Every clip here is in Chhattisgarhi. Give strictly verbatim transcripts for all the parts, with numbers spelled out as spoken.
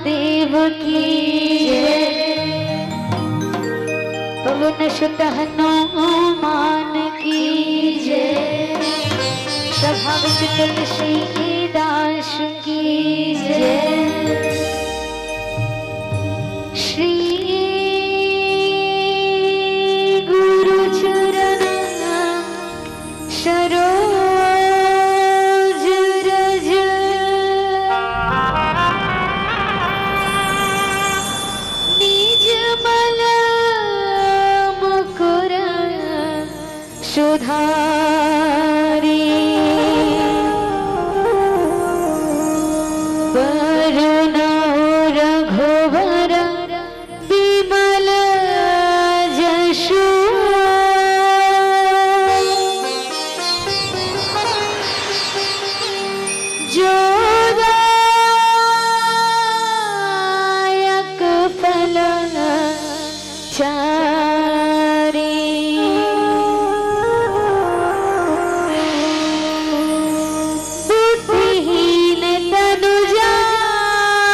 देव की जय। पवन सुत हनुमान की जय। सभावत तुलसीदास की जय। श्री गुरु चरण सरोज रज। निज मल मुकुर सुधारी। बरनउँ रघुबर विमल जसु। जो दायक फल चारि। बुद्धिहीन तनु जानिके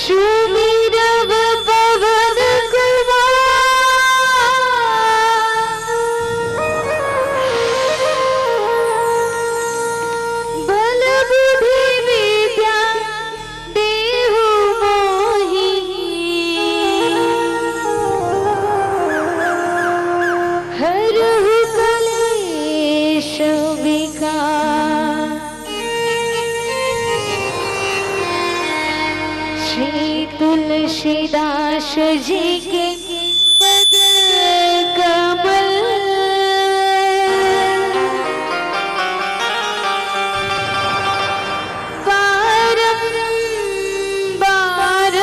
सुमिरब पवन कुमार। बल बुद्धि विद्या देहु मोहि। हरहु कलेश विकार। श्री तुलसीदास जी के पद कमल। बारंबार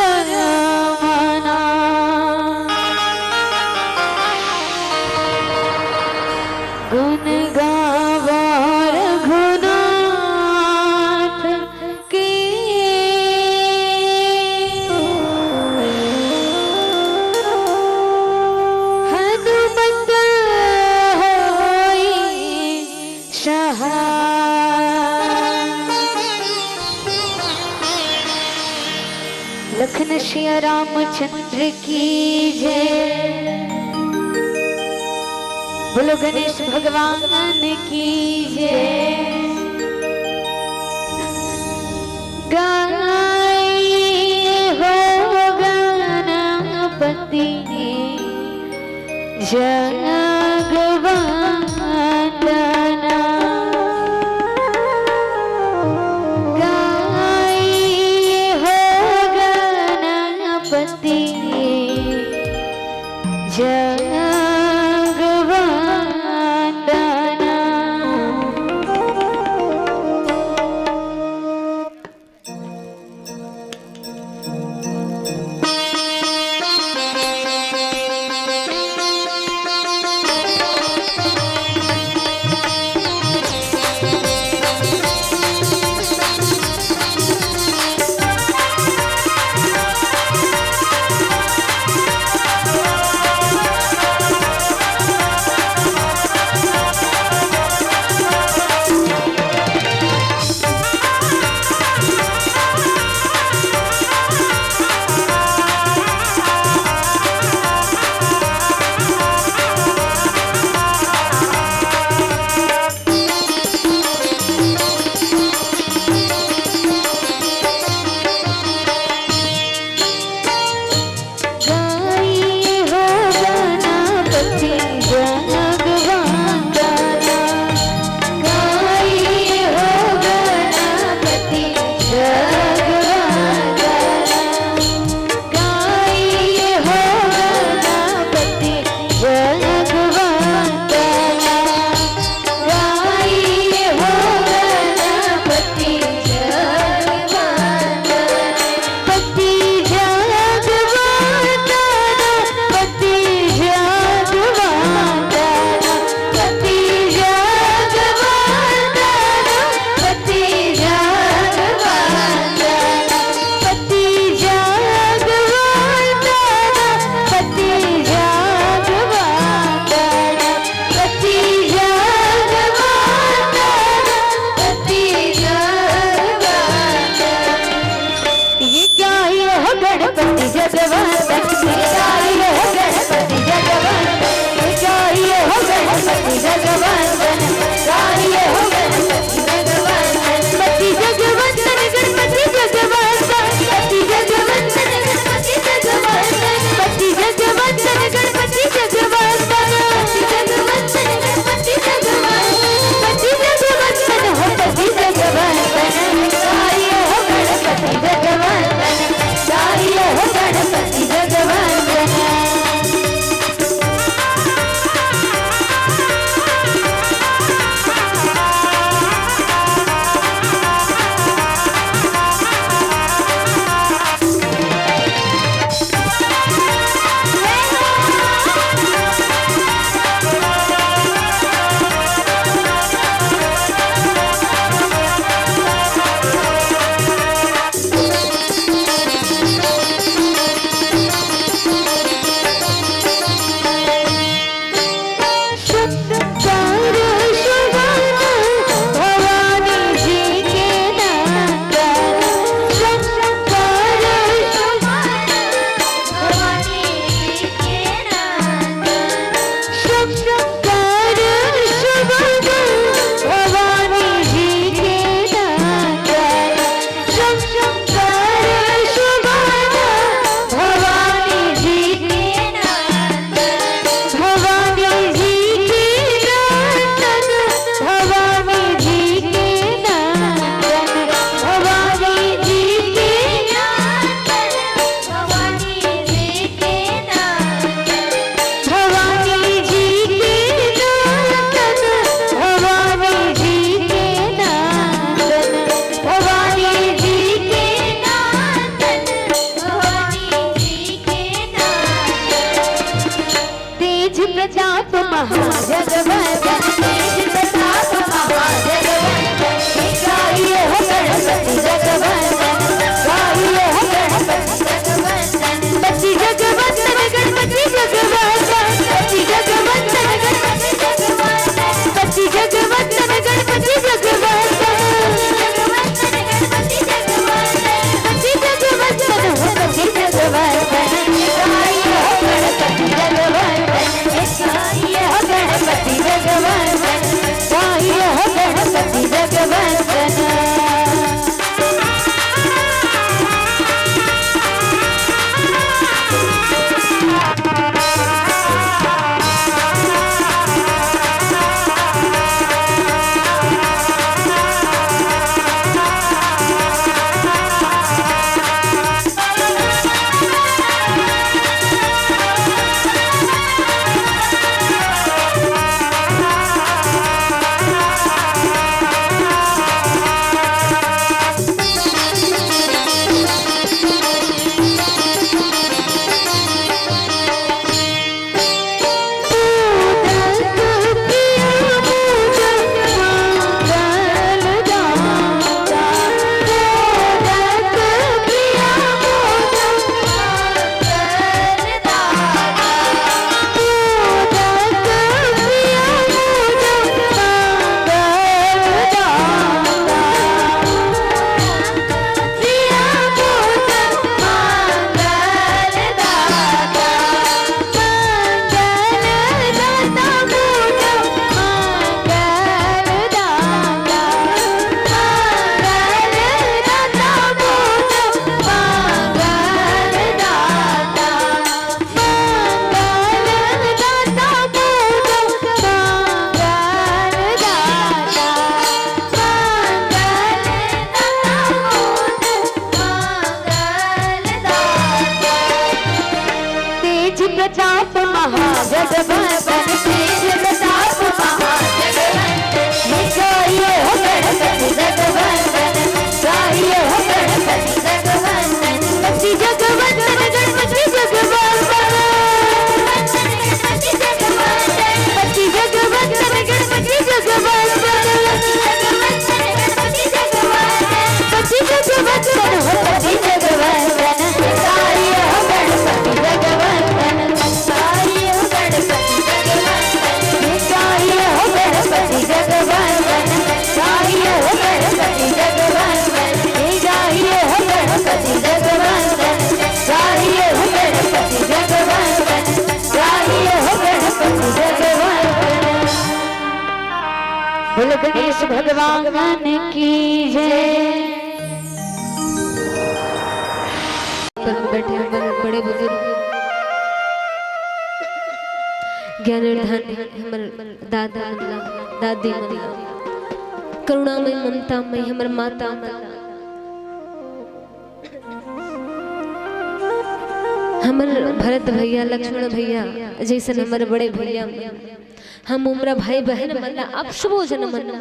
मना। गुण गावा रघुनाथ के। हनुमत होई सहाय। लखन सिया रामचंद्र की जय। बोलो गणेश भगवान की जय। गाई हो गणपति जग वंदना। गाई हो गणपति जग वंदना। बंदन, तेज प्रताप महाजगवंदन, हे गाइए हो गणपति जगवंदन, गाइए हो गणपति जगवंदन। गणपति जगवंदन, गणपति जगवंदन, गणपति जगवंदन, गणपति जगवंदन, गणपति जगवंदन, गणपति जगवंदन, गणपति जगवंदन, गाइए हो गणपति जगवंदन, गाइए हो गणपति जगवंदन, गाइए हो गणपति जगवंदन, गाइए हो गणपति जगवंदन, गाइए हो गणपति जगवंदन, गाइए हो गणपति जगवंदन, गाइए हो गणपति जगवंदन। बोलो गणेश भगवान की जय। पर बैठे हमारे बड़े बुजुर्ग ज्ञान और ध्यान, हमर दादा मन ला, दादी मन ला, करुणामय ममतामय हमर माता मन ला, हमर भरत भैया, लक्ष्मण भैया जैसन हमर बड़े भैया मन, हम उमरा भाई बहन मन ला, आप सबो झन मन ला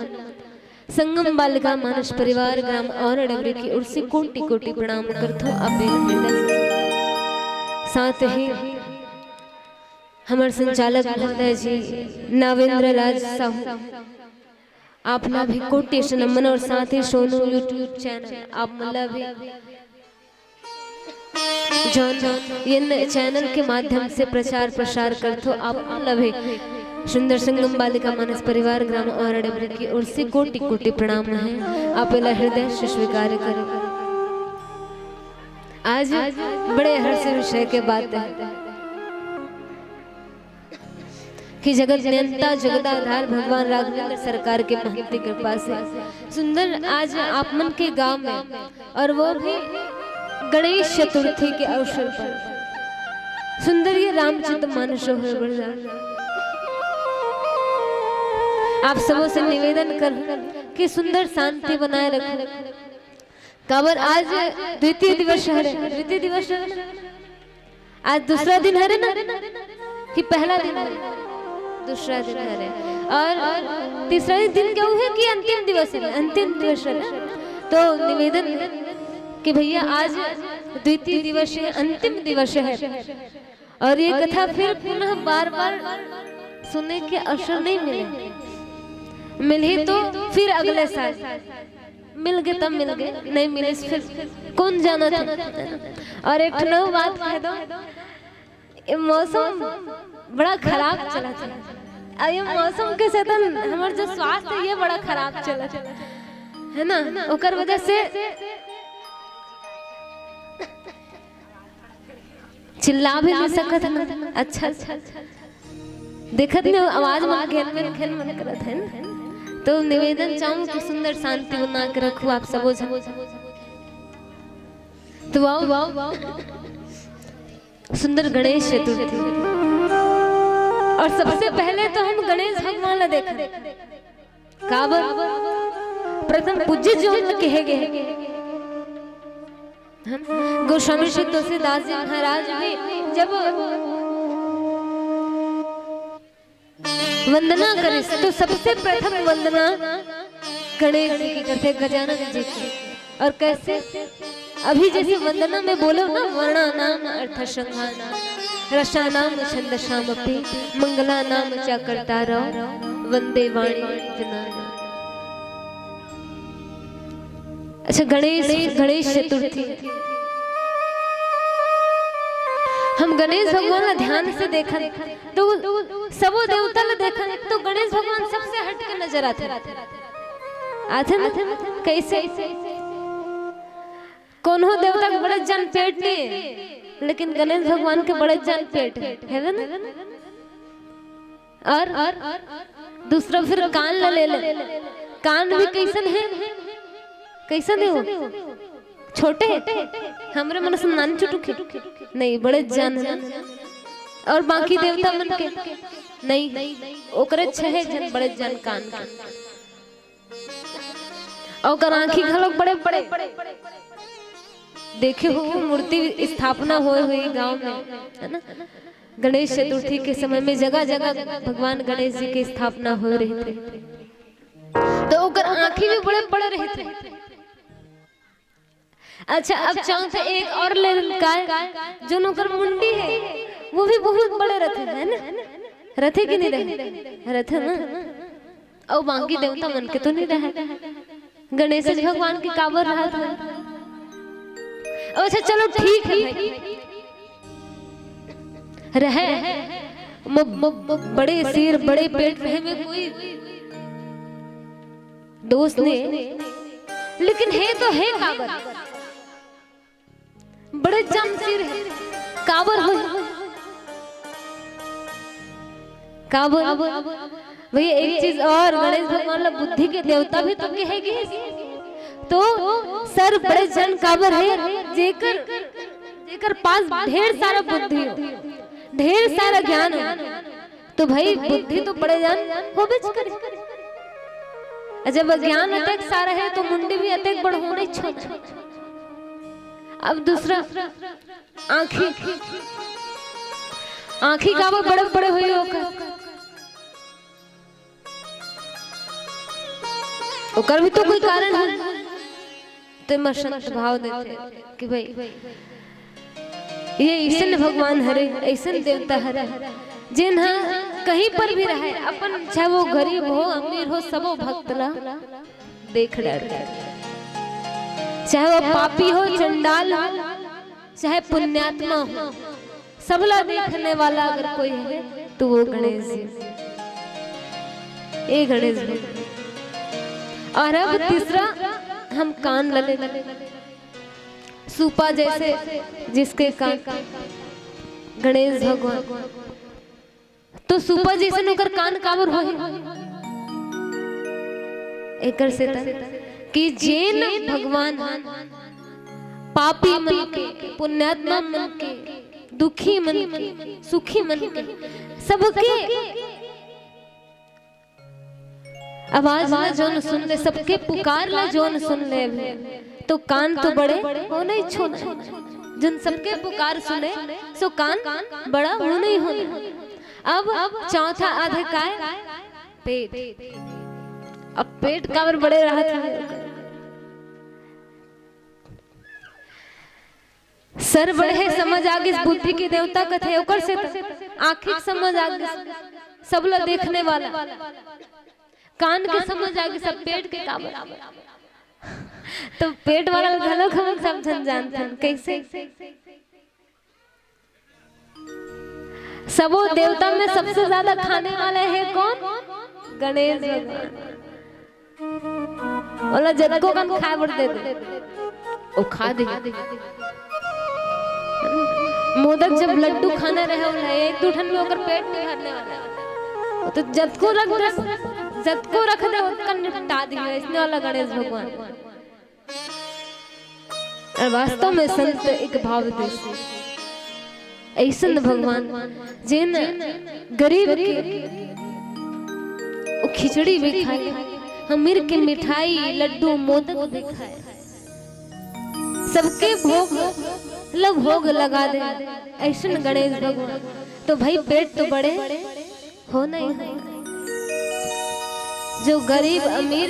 संगम बालिका मानस परिवार ग्राम और डबरी की ओर से कोटि कोटि प्रणाम करथों। आप साथ ही हमर संचालक महोदय जी नावेंद्र राज साहू, आप ला भी कोटि से नमन और साथ ही सोनू YouTube चैनल आप मन ला भी जौन ये न-, चैनल के माध्यम से प्रचार प्रसार करथो, आप मन ला भी सुंदर संगम बालिका मानस परिवार ग्राम और डबरी की ओर से कोटि कोटि प्रणाम है। आप एला हृदय से स्वीकार करो। आज बड़े हर्ष विषय के बात है कि जगत नियंता जगदाधार भगवान राघवेंद्र सरकार के महंती कृपा से सुंदर आज आप मन के गांव में, और वो भी गणेश चतुर्थी के अवसर पर सुंदर ये रामचरित मानस होय बर जा। आप सबों से निवेदन कर कि सुंदर शांति बनाए रखो। काबर आज द्वितीय दिवस हरे, द्वितीय दिवस हरे ना? आज दूसरा दिन हरे ना कि पहला दिन हरे? दूसरा दिन हरे। और तीसरा दिन क्या हुए कि अंतिम दिवस है, अंतिम दिवस है ना? तो निवेदन कि भैया आज द्वितीय दिवस है, अंतिम दिवस है, और ये कथा फिर पुनः बार बार सुने के अवसर नहीं मिले, मिलही तो फिर अगले साल मिल गए तब मिल गए, नहीं मिले फिर कौन जाना था। और एक ठो बात कह दो, ये मौसम बड़ा खराब चला था। अब ये मौसम के सेतन हमार जो स्वास्थ्य है ये बड़ा खराब चला था, है ना? ओकर वजह से चिल्ला भी नहीं सकत ना। अच्छा, अच्छा, अच्छा। देखत नहीं आवाज मन घेन मन घेन मन करत है ना। तो निवेदन चाहूँ कि सुंदर शांति बना के रखो आप सबो झन। तो आओ, सुंदर गणेश चतुर्थी। और सबसे पहले तो हम गणेश भगवान ला देख, काबर प्रथम पूज्य जो कहे गए गोस्वामी श्री तुलसीदास जी महाराज भी जब वंदना करिस तो सबसे प्रथम वंदना गणेश जी की करथे, गजानन जी की। और कैसे? अभी जैसे वंदना में बोलो ना, वर्णानाम अर्थसंज्ञानाम रसानाम छंदसामपि मंगलानाम च कर्तारौ वंदे वाणी जनानाम। अच्छा, गणेश, गणेश चतुर्थी, हम गणेश भगवान ला ध्यान से देखन तो सबो देवता ला देखन तो गणेश भगवान सबसे हट के नजर आथे। आथे ना? कैसे? कोनो देवता के बड़े जन पेट नहीं, लेकिन गणेश भगवान के बड़े जन पेट है, है ना? और दूसरा फिर कान ला ले ले, कान भी कैसन है, कैसन है वो? छोटे, हमरे मन से नान चुटुक है, नहीं, बड़े जन है। और बाकी देवता मन के नहीं, ओकरे छह जन बड़े जन कान के। और ओकर आँखी घलोक बड़े बड़े। देखे हो मूर्ति स्थापना होए हुई गांव में, है ना? गणेश चतुर्थी के समय में जगह जगह भगवान गणेश जी के स्थापना हो रही थी, तो ओकर आँखी भी बड़े बड़े रही थी। अच्छा, अब चाहूँ तो एक और ले लेन काय, जो ओकर मुंडी है, वो भी बहुत बड़े रथे, है ना? रथे कि नहीं रहे? रथे ना। अउ बाकी देवता मन के तो नहीं रहे, गणेश भगवान के काबर रहत है। अच्छा, चलो, ठीक है भाई, रहे, म-, म-, बड़े सिर, बड़े पेट रहे में कोई दोष नहीं, लेकिन हे तो हे काबर, बड़े जम सिर हे, काबर हो, काबर। भैया, एक चीज और, गणेश भगवान ला बुद्धि के देवता भी तो कहे गे, तो सर बड़े जन काबर हे, जेकर, जेकर पास ढेर सारा बुद्धि हो, ढेर सारा ज्ञान हो, तो भाई, बुद्धि तो बड़े जन होबेच करे। जब ज्ञान अतेक सारा हे, तो मुंडी भी अतेक बड़ होना ही छोड़। अब दूसरा, आँखी, आँखी काबर बड़े बड़े होई ओकर? ओकर भी तो कोई कारण है। तो एमा संत भाव देथे कि भाई, ये अइसन भगवान हरे, अइसन देवता हरे, जेन ह कहीं पर भी रहे, अपन, चाहे वो गरीब हो, अमीर हो, सबो भक्त ला देख डर। चाहे वो पापी हो, चंडाल हो, चाहे पुण्यात्मा हो, सबला देखने वाला अगर कोई है, तो वो गणेश जी। ए गणेश जी। और अब तीसरा, हम कान लले, सूपा जैसे जिसके कान, गणेश भगवान। तो सूपा जैसन ओकर कान काबर होही? एकर से त कि जेन भगवान ह पापी मन के, पुण्यात्मा मन के, दुखी मन के, सुखी मन के, सबके आवाज ला जोन सुन ले, सबके पुकार ला जोन सुन ले, तो कान तो बड़े होना ही छोड़। जोन सबके पुकार सुने, सो कान बड़ा होना ही होना। अब चौथा आधा काय? पेट। अब पेट काबर बड़े रहत हे? सर बड़े हे, समझ आ गिस, बुद्धि के देवता कथे, ओकर से त आँखी के समझ आ गिस, सब ला देखने वाला। कान के समझ आ गिस, सब पेट के काबर। तो पेट वाला घलो हमन सब झन जानथन। कैसे? सबो देवता में सबसे ज्यादा खाने वाला है कौन? गणेश भगवान। ओला जतको कन खाए बर दे दे, ओ खा दे। मोदक जब लड्डू खाना रहे, ओला एक दू ठन में ओकर पेट नहीं भरने वाला। तो जतको रख दे, जतको रख दे, ओतका निपटा दिए, इसने वाला गणेश भगवान। और वास्तव में संत एक भाव देसी, ऐसन भगवान जेन गरीब के वो खिचड़ी भी खाए, अमीर के मिठाई, लड्डू, मोदक भी खाए, सबके भोग ल भोग लगा दे, ऐसन गणेश भगवान। तो भाई, पेट तो बड़े हो नहीं हो। जो गरीब अमीर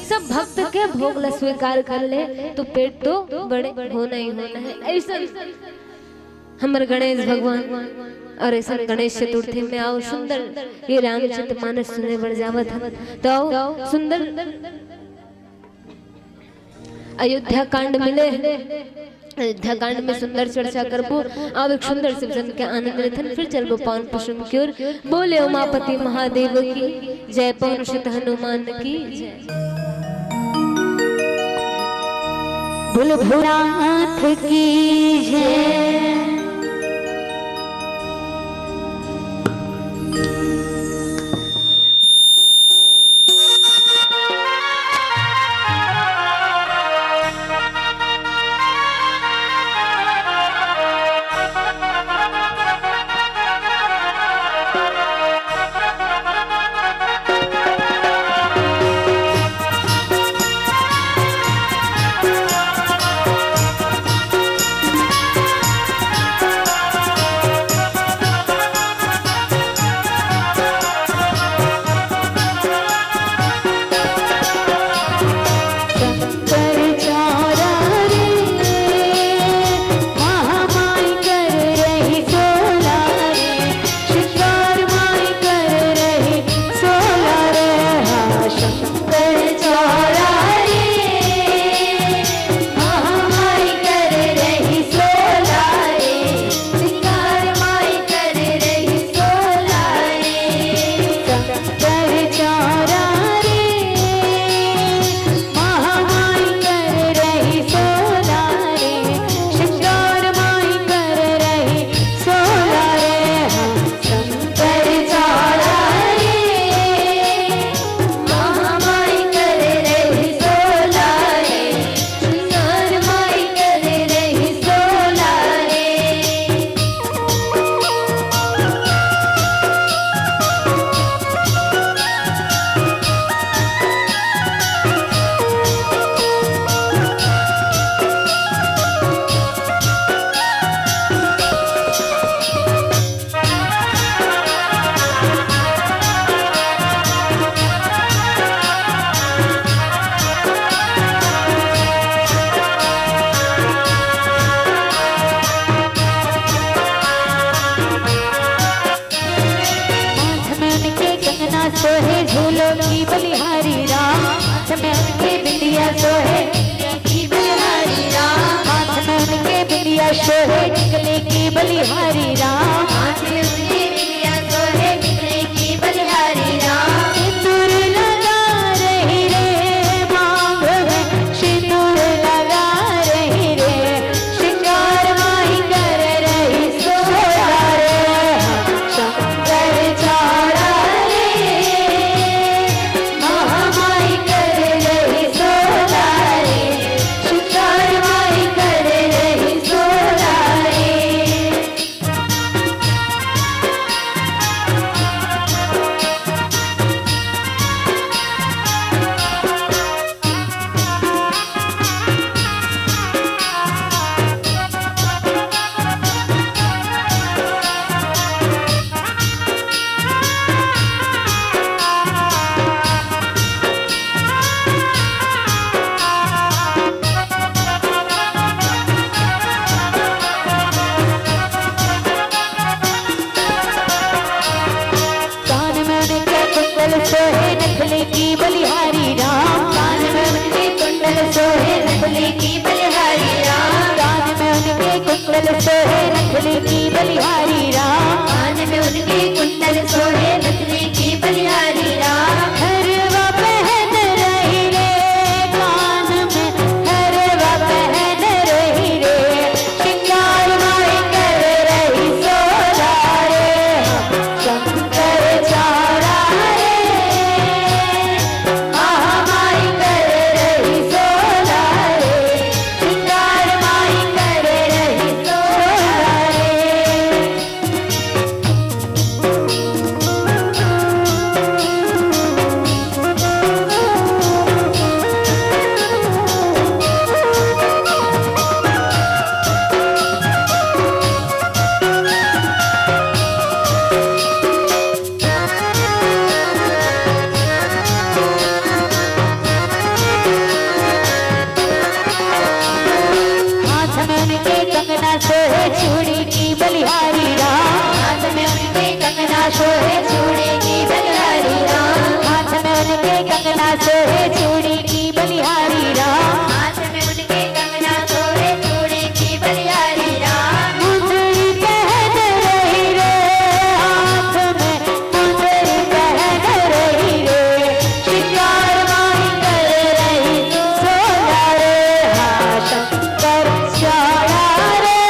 सब भक्त के भोग ला स्वीकार कर ले, तो पेट तो बड़े हो नहीं होना है। ऐसन हमर गणेश भगवान और ऐसन गणेश चतुर्थी में आओ, सुंदर ये रामचरित मानस सुने बर जावत हन। तो आओ, सुंदर अयोध्या कांड मिले हे, अयोध्या कांड में सुंदर चर्चा करबो। अब एक सुंदर से भजन के आनंद लेथन, फिर चलबो पावन प्रसंग की ओर। बोले उमापति महादेव की जय, पवन सुत हनुमान की जय। बोल भोलानाथ की जय। उनके बिंदिया सोहे, निकले की बलिहारी राम। हाथ में उनके बिंदिया सोहे, निकले की बलिहारी राम। हाथ में उनके बिंदिया सोहे, निकले की बलिहारी राम। सिंदूर लगा रही रे मांग में, सिंदूर लगा रही रे, श्रृंगार माई कर रही सोरा रे। शंकर चाला रे, महामाई कर रही सोरा रे, शंकर माई कर रही सोरा रे। कान में उनके कुंडल सोहे, नथनी की बलिहारी राम। कान में उनके कुंडल सोहे, नथनी की बलिहारी राम। कान में उनके कुंडल सोहे, नथनी की बलिहारी राम। कान में उनके कुंडल सोहे, नथनी की बलिहारी राम। हरवा पहन रही रे कान में, हरवा पहन रही रे, श्रृंगार माई कर रही सोरा रे, शंकर चाला रे। महामाई कर रही सोरा रे, श्रृंगार माई कर रही सोरा रे। हाथ में उनके कंगना सोहे चूड़ी की बलिहारी राम। हाथ में उनके कंगना सोहे चूड़ी की बलिहारी राम। हाथ में उनके कंगना सोहे चूड़ी की बलिहारी राम। हाथ में उनके कंगना सोहे चूड़ी की बलिहारी राम। मुंदरी पहन रही रे हाथ में, मुंदरी पहन रही रे, श्रृंगार माई कर रही सोरा रे, हा शंकर चाला रे।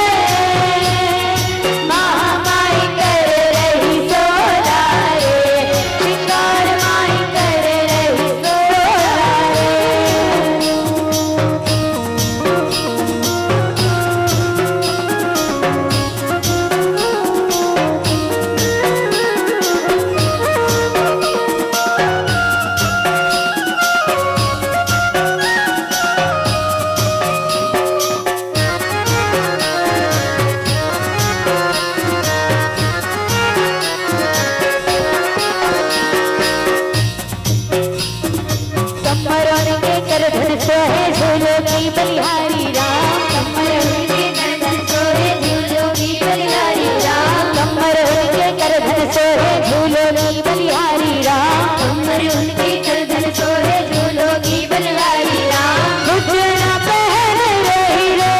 महामाई कर रही सोरा रे, श्रृंगार माई कर रही सोरा रे। कमर उनके करधन सोहे झूलो की बलिहारी राम। कमर उनके करधन सोहे झूलो की बलिहारी राम। कमर उनके करधन सोहे झूलो की बलिहारी राम। कमर उनके करधन सोहे झूलो की बलिहारी राम। कुछ ना पहन रही रे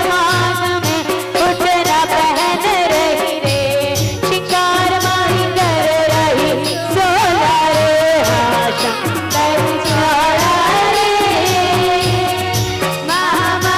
मान में, कुछ ना पहन रही रे, श्रृंगार माई कर रही सोरा रे, हा शंकर चाला रे। महामाई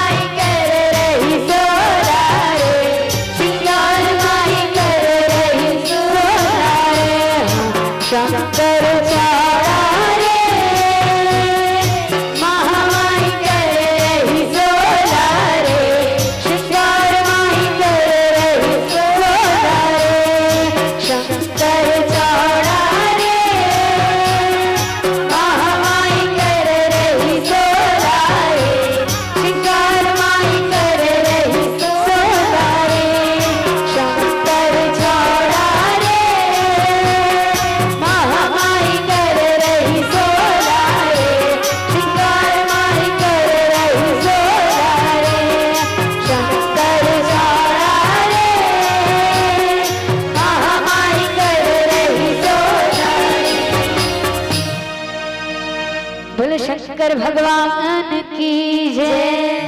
बोलो शंकर भगवान की जय।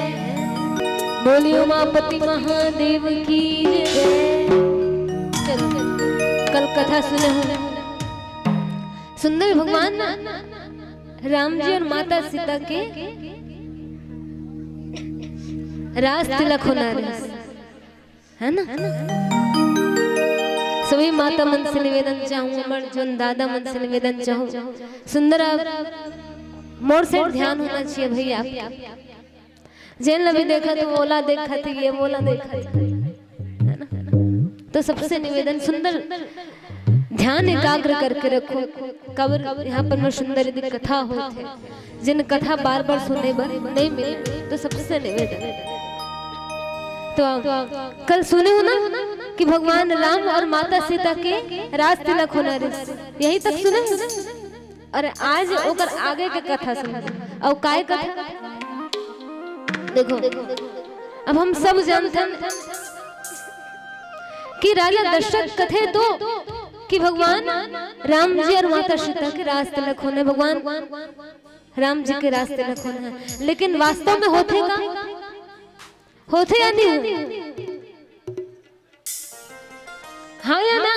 बोलियो उमापति महादेव की जय। चल, कल कथा सुने हो। सुंदर भगवान राम जी और माता सीता के रास तिलक होना रहिस, है ना? सभी माता मन से निवेदन चाहूँ, हमर जोन दादा मन से निवेदन चाहूँ, सुंदर आप मोर से ध्यान होना चाहिए भैया। जेन ला भी देखत हो, ओला देखत ही, ये ओला देखत ही, है ना? तो सबसे निवेदन, सुंदर ध्यान एकाग्र करके रखो, काबर यहाँ पर में सुंदर यदि कथा होत हे, जिन कथा बार बार सुने बर नहीं मिले, तो सबसे निवेदन। तो आप कल सुने हो ना कि भगवान राम और माता सीता के रास तिलक होना रहिस, यही तक सुने हो। और आज ओकर आगे के कथा सुन। और काय कथा? देखो, अब हम सब जानथन कि राजा दशरथ कथे तो कि भगवान राम जी और माता सीता के रास तिलक होना हे, भगवान राम जी के रास तिलक होना हे, लेकिन वास्तव में होथे का? होथे या नहीं होथे? हाँ या ना?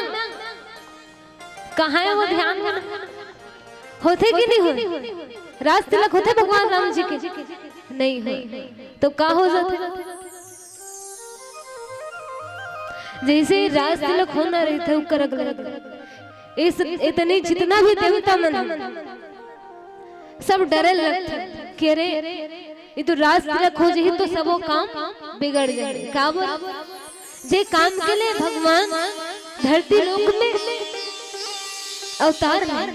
कहाँ हे वो ध्यान में? होथे कि नहीं होथे? रास तिलक होथे भगवान राम जी के? नहीं होय। तो का हो जाथे? जैसे ही रास तिलक होना रहिथे, ओकर अगले दिन इस, इतने जितना भी देवता मन हे, सब डरे लगथे कि अरे, ये तो रास तिलक हो जाही तो सबो काम बिगड़ जाही। काबर? जे काम के लिए भगवान धरती लोक में अवतार हे,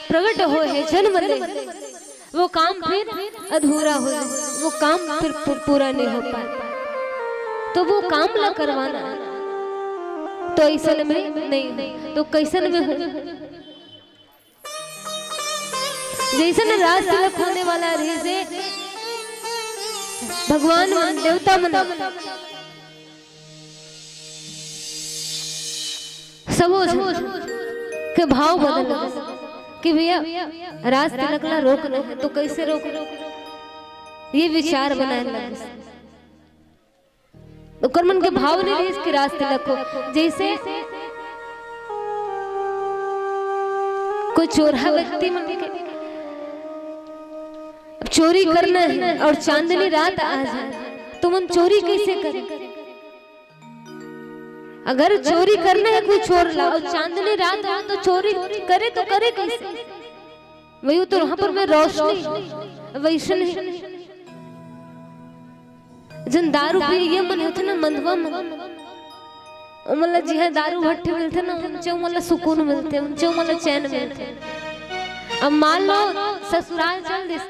प्रकट होय हे, जन्म ले, वो काम फिर अधूरा हो जाए, वो काम फिर पू-, पूरा नहीं हो पाए। तो वो काम ला करवाना हे, तो ऐसन में नहीं हो, तो कैसन में हो? जैसन रास तिलक होने वाला रहिस हे, भगवान मन, देवता मन, सबो झन के भाव बदल गे कि भैया, रास तिलक ला रोकना हे, तो कैसे रोकना? ये विचार बनाए लगिस। ओकर मन के भाव नहीं रहिस कि रास तिलक हो। जैसे कोई चोरहा व्यक्ति मन के अब चोरी करना हे और चांदनी रात आ जाए, तो मन चोरी कैसे करे? अगर चोरी करना हे कोई चोर ला और चांदनी रात हो, तो चोरी करे तो करे कैसे? वही तो वहाँ पर में रोशनी वैसन हे। जन दारू पिए मन होथे ना, मंदवा मन, ओमन ला जिहाँ दारू भट्टी मिलथे ना, उनचे ओमन ला सुकून मिलथे, उनचे ओमन ला चैन मिलथे। अब मान लो ससुराल चल दिस,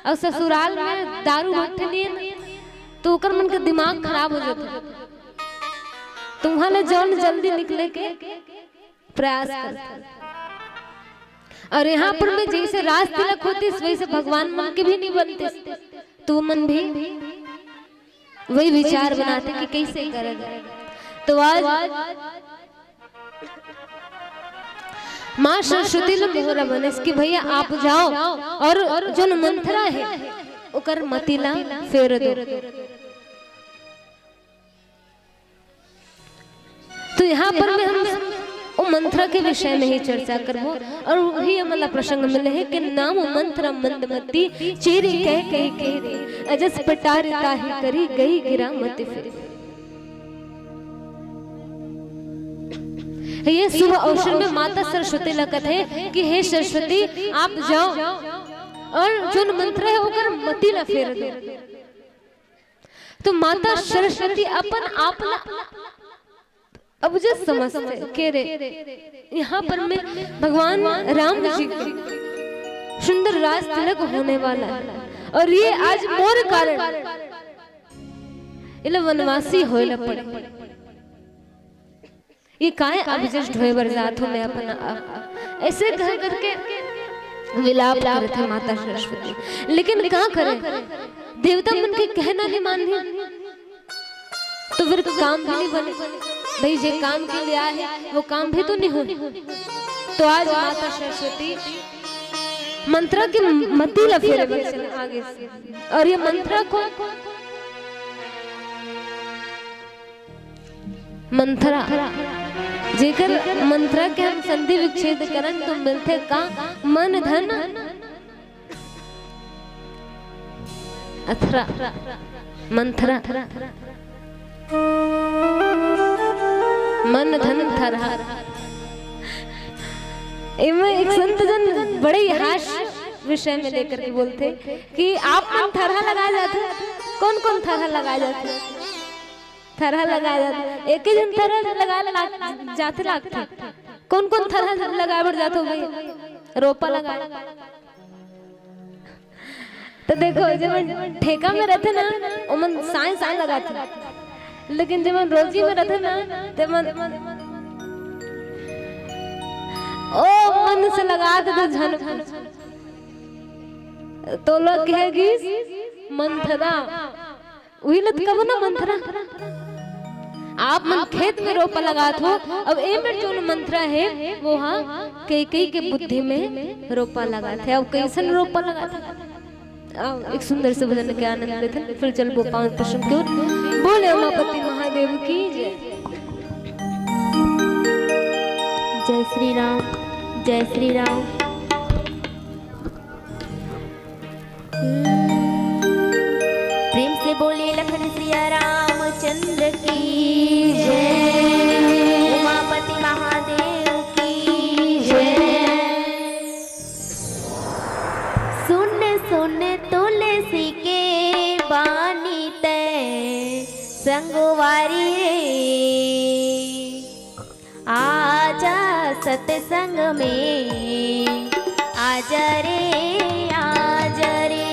और ससुराल में दारू भट्टी नहीं हे ना, तो ओकर मन के दिमाग खराब हो जाथे। तो उहाँ ले जौन जल्दी निकले के प्रयास करथे। और यहाँ पर में जैसे रास तिलक होतिस, वैसे भगवान मन के भी नहीं बनतिस, तो मन भी वही विचार बनाथे कि कैसे करे जाए। तो आज माँ सरस्वती ल मोहरा बनिस कि भैया आप जाओ और जोन मंथरा हे ओकर मति ला फेर दो। तो यहाँ पर में हम ओ मंथरा के विषय में ही चर्चा करबो और वही हमला प्रसंग मिले हे कि नाम मंथरा मंदमती, चेरी कह कह के रे, अजस पटार ताहि करी, गई गिरा मति फिरी। ये शुभ अवसर में माता सरस्वती ला कथे कि हे सरस्वती, आप जाओ और जोन मंथरा हे ओकर मति ला फेर दो। तो माता सरस्वती अपन आप ला अबुझे समझथे के रे, यहाँ पर में भगवान राम जी के सुंदर रास तिलक होने वाला हे और ये आज मोर कारण एला वनवासी होए ला पड़े। ये काय अबुझे ढोए बर जात हो मैं अपन आप? ऐसे कह करके विलाप करथे माता सरस्वती। लेकिन का करे, देवता मन के कहना नहीं मानही, तो फिर काम भी नहीं बने। भाई, जे काम के लिए आए हे, वो काम भी तो नहीं होय। तो आज माता सरस्वती मंथरा के मती ला फेरे बर चल आगे। और ये मंथरा को मंथरा, जेकर मंथरा के हम संधि विच्छेद करन तो मिलथे का? मन धन अथरा, मंथरा, मन धन थरहा। एमा एक संत जन बड़े ही हास्य विषय में लेकर के बोलथे कि आप मन थरहा लगाए जाथे, कौन कौन थरहा लगाए जाथे? थरहा लगाए जाथे, एक ही झन थरहा लगाए लाग-, जाथे लागथे। कौन कौन थरहा लगाए बर जाथे भाई? रोपा लगाए। तो देखो, जेमन ठेका में रथे ना, ओमन साँय साँय लगाथे, लेकिन जेमन रोजी में रथे ना, तेमन ओ मन से लगा दे तो झन। तो लोग कहे गिस मंथरा, उही ल त कबो ना मंथरा। आप मन खेत में रोपा लगात हो, अब ए मेर जोन मंथरा हे, वो हा कई कई के बुद्धि में रोपा लगात हे। अब कैसन रोपा लगात हे? आओ, एक सुंदर से भजन के आनंद लेथन, फिर चलबो पावन प्रसंग के ओर। बोले उमापति महादेव की जय। जय श्री राम, जय श्री राम। प्रेम से बोले लखन सिया रामचंद्र की जय, उमापति महादेव की जय। सुन सुन तुलसी के बानी तै संगवारी रे, आजा सत्संग में, आजा रे, आजा रे।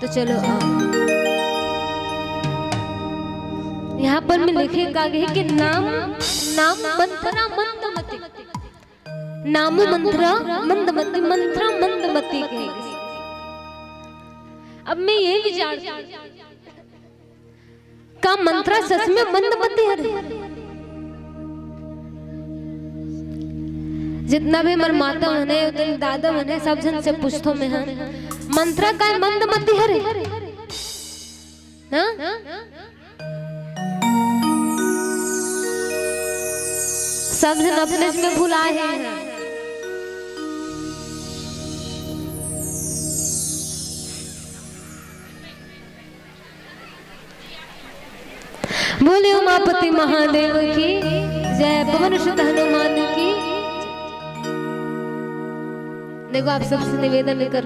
चलो आओ। यहाँ पर में लिखे का गे कि नाम, नाम मंथरा मंदमती, नाम मंथरा मंदमती, मंथरा मंदमती कहे गे। अब मैं ये विचार, का मंथरा सच में मंदमती हरे? जितना भी हमर माता मन हे, उतने दादा मन हे, सब झन से पूछथों मैं, हाँ, मंथरा का मंदमती हरे? हाँ? सब झन अपने में भुलाए हे। बोले उमापति महादेव की जय, पवन सुत हनुमान की। देखो, आप सबसे निवेदन कर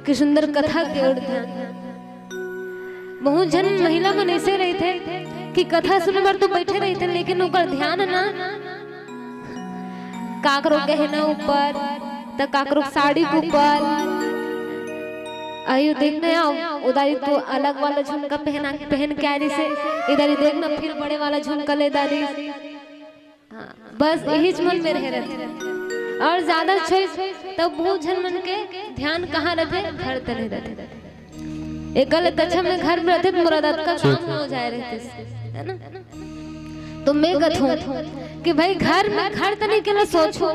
कि सुंदर कथा के ओर ध्यान। बहुत झन महिला मन ऐसे रहिथे कि कथा सुने बर तो बैठे रहिथे, लेकिन ओकर ध्यान ना काकरो गहना ऊपर, त काकरो साड़ी के ऊपर। आयु देखना यार, उधारी तो अलग वाला झुमका पहना, पहन के आ रही से, इधर ही देखना फिर बड़े वाला झुमका ले डाली। हाँ, बस यही मन में रहे रहते। और ज्यादा छोइस तब बहुत झन मन के ध्यान कहाँ रहते? घर तने रहते। एकल कच्छा में घर में रहते, मोर अतका काम हो जाए रहते, है ना? तो मैं कथूं कि भाई घर में, घर तने के ला सोचो,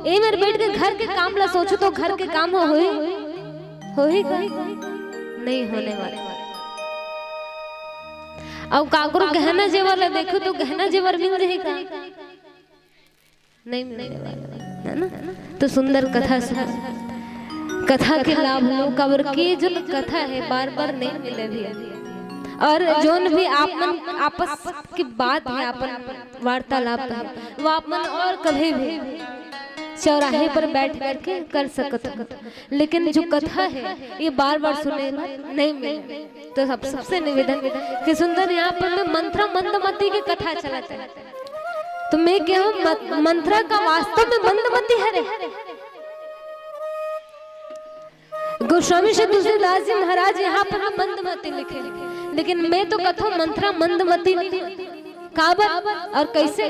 ए मेर बैठ के घर के काम ला सोचो तो घर के काम हो होही, होही का? नहीं होने वाला। अब काकरो गहना जेवर ला देखो तो गहना जेवर मिल जाही का? नहीं मिलने वाला, है ना? तो सुंदर कथा सुनो, कथा के लाभ लो, काबर के जो कथा है बार बार नहीं मिले भी। और जोन भी आप मन आपस की बात है, अपन वार्तालाप है, वो आप मन और कभी भी चौराहे पर बैठ करके कर सकत हो, लेकिन जो कथा है ये बार बार सुने ला नहीं मिले। तो सब, सबसे निवेदन कि सुंदर यहाँ पर में मंथरा मंदमती के कथा चलत है। तो मैं कहूँ, मत-, मंथरा का वास्तव में मंदमती हरे। गोस्वामी श्री तुलसीदास जी महाराज यहाँ पर मंदमती लिखे, लेकिन मैं तो कथूं मंथरा मंदमती नहीं। काबर और कैसे?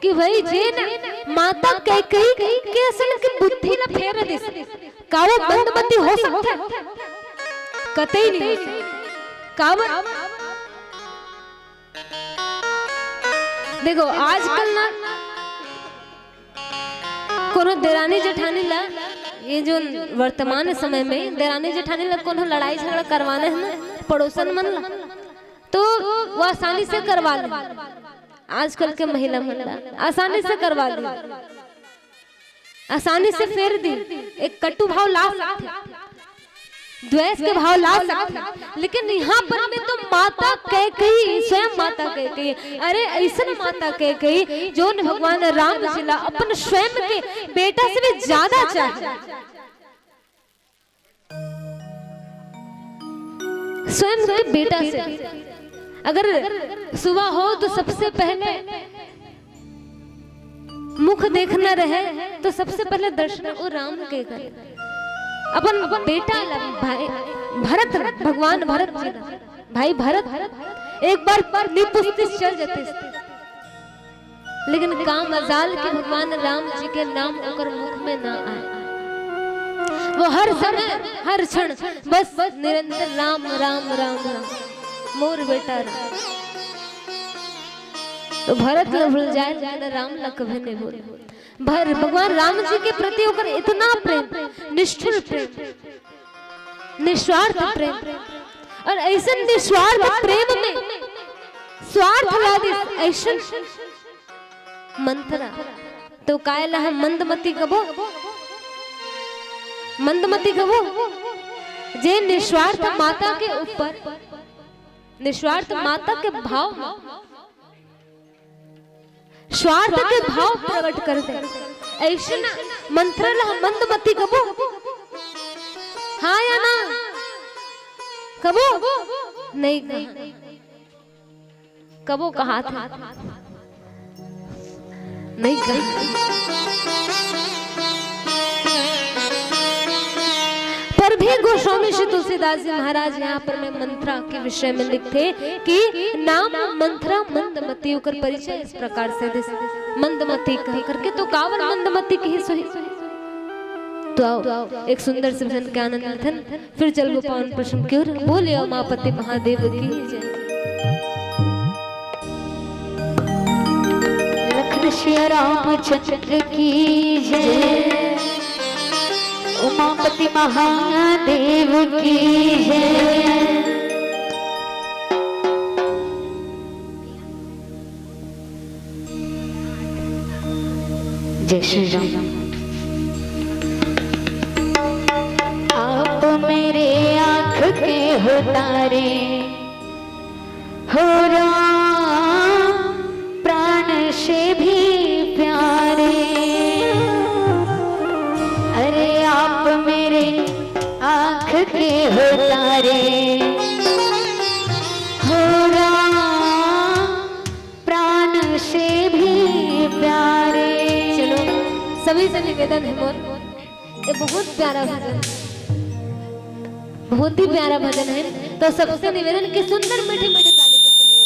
कि भाई जेन माता कैकेयी के असन के बुद्धि ला फेर दिस, का वो मंदमती हो सकथे? कतई नहीं हो सकथे। काबर? देखो, आजकल ना कोनो देरानी जेठानी ला, ये जो वर्तमान समय में देरानी जेठानी ला कोनो लड़ाई झगड़ा करवाना है ना पड़ोसन मन ला, तो वो आसानी से करवा ले। आजकल के महिला मन ला आसानी से करवा ले। आसानी से फेर दी, एक कटु भाव ला सकथे, द्वेष के भाव ला सकथे, लेकिन यहाँ पर में तो माता कैकेयी, स्वयं माता कैकेयी, अरे ऐसन माता कैकेयी, जोन भगवान राम जी ला अपन स्वयं के बेटा से भी ज्यादा चाहे। स्वयं के बेटा से अगर सुबह हो तो सबसे पहले मुख देखना रहे तो सबसे पहले दर्शन वो राम के करे। अपन बेटा ला भाई भरत, भगवान भरत जी ला, भाई भरत एक बार निपुस्तिस चल जाते, लेकिन का मजाल कि भगवान राम जी के नाम ओकर मुख में ना आए। वो हर समय, हर क्षण बस निरंतर राम, राम, राम, राम, मोर बेटा राम। तो भरत ला भूल जाए, लेकिन राम ला कभी नहीं भूल। भर-, भगवान राम जी के प्रति ओकर इतना प्रेम, निष्ठुर प्रेम, निस्वार्थ प्रेम, और ऐसे निस्वार्थ प्रेम में स्वार्थ ला दिस, ऐसन मंथरा। तो काय ला हम मंदमती कबो? मंदमती कबो? जे निस्वार्थ माता के ऊपर, निस्वार्थ माता के भाव में स्वार्थ के भाव प्रकट कर दे, ऐसन मंथरा ला हम मंदमती कबो? हाँ या ना? कबो? नहीं कहा। कबो कहा था? नहीं कहा। तभे गोस्वामी श्री तुलसीदास जी महाराज यहाँ पर में मंथरा के विषय में लिखथे कि नाम मंथरा मंदमती, ओकर परिचय इस प्रकार से दिस, मंदमती कह करके। तो काबर मंदमती कहिस होही? तो आओ, एक सुंदर से भजन के आनंद लेथन, फिर चलबो पावन प्रसंग की ओर। बोले उमापति महादेव की जय। लखन सिया रामचंद्र की जय, उमापति महादेव की जय। जय श्री राम। आप मेरे आँख के हो तारे, हो राम प्राण से भी प्यारे। अरे आप मेरे आँख के हो तारे, हो राम प्राण से भी प्यारे। चलो, सभी से निवेदन है मोर, ये बहुत प्यारा भजन, बहुत ही प्यारा भजन है। तो सबसे निवेदन कि सुंदर मीठी मीठी ताली बजाइए।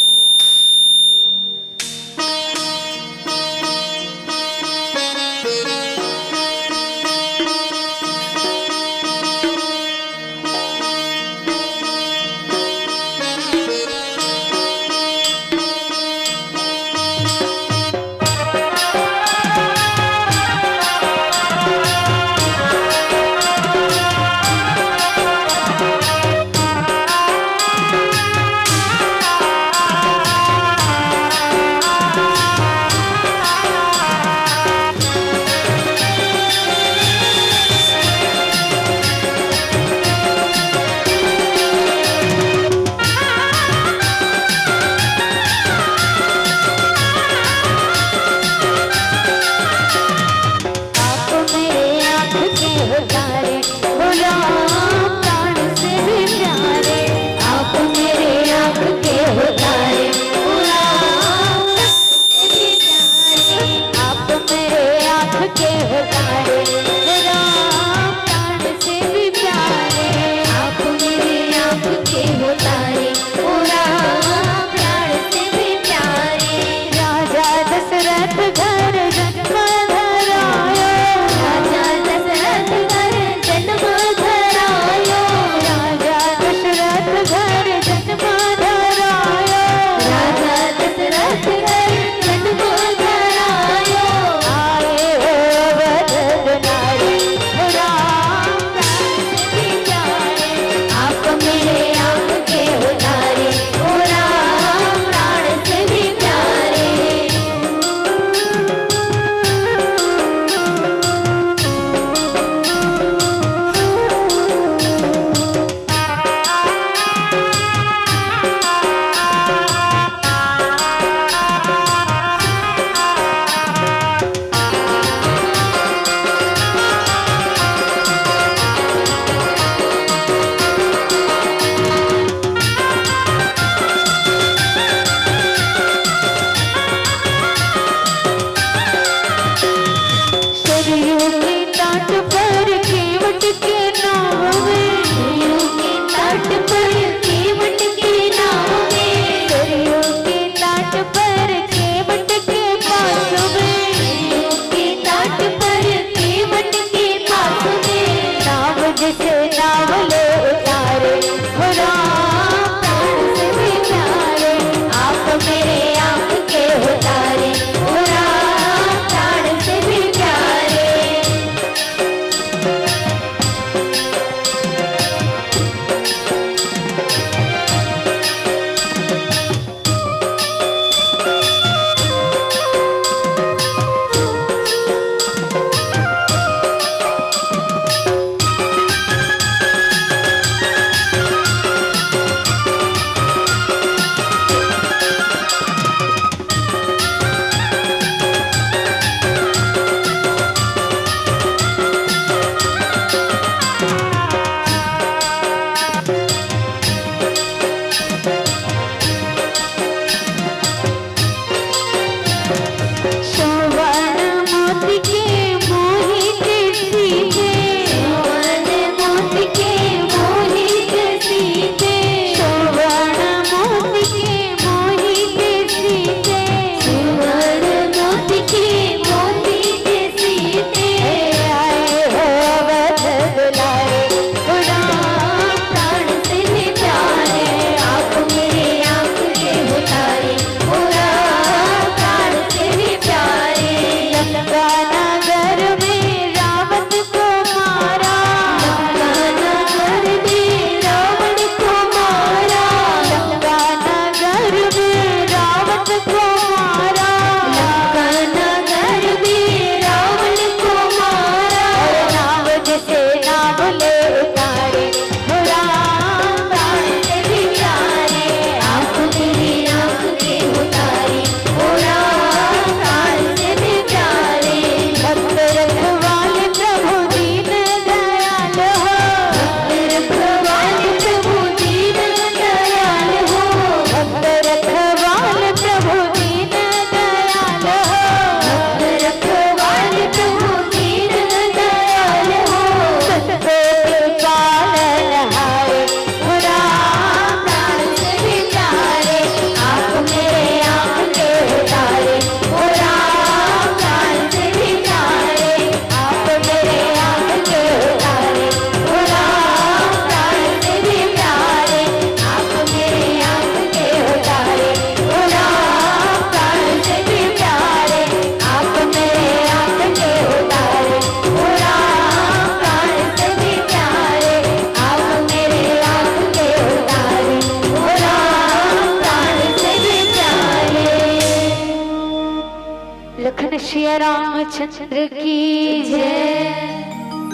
रामचंद्र की जय।